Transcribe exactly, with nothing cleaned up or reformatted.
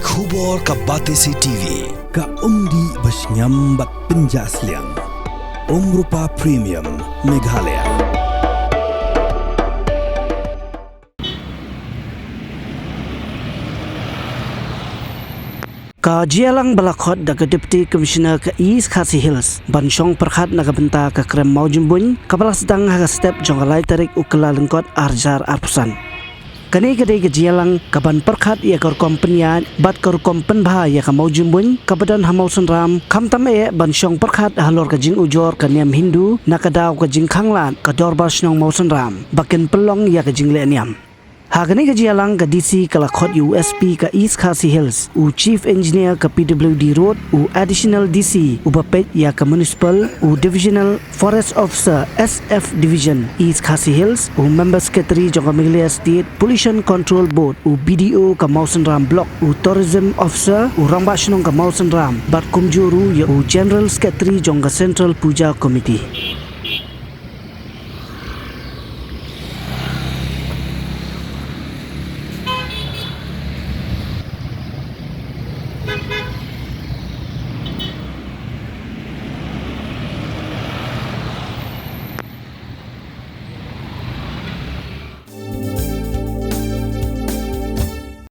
Khubor ka Batesi T V, ka umdih ba shngiam bad pynjah sliang. Umrupa Premium, Meghalaya. Ka jingïalang ba la khot da ka Deputy Commissioner ka East Khasi Hills ban shong pyrkhat na ka bynta ka krem mawjymbuiñ, kaba la sdang ha ka step jong ka lai tarik u Kyllalyngkot ar hajar arphew san. Kane ka dei ka jingïalang kaban pyrkhat ïa ka rukom pynïaid bad ka rukom pynbha ïa ka mawjymbuiñ kaba don ha Mawsynram, khamtam eh ban shong pyrkhat halor ka jingujor ka niam Hindu na ka daw ka jingkhang lad ka Dorbar Shnong Mawsynram ba kin pynlong ïa ka jingleh niam. Ha kane ka jingïalang ka D C ka la khot ïa u S P ka East Khasi Hills, u Chief Engineer ka P W D Road, u Additional D C uba peit ïa ka Municipal, u Divisional Forest Officer, S F Division, East Khasi Hills, u Member Secretary jong ka Meghalaya State Pollution Control Board, u B D O ka Mawsynram Block, u Tourism Officer, u Rangbah Shnong ka Mawsynram, bad kumjuh ruh ïa u General Secretary jong ka Central Puja Committee.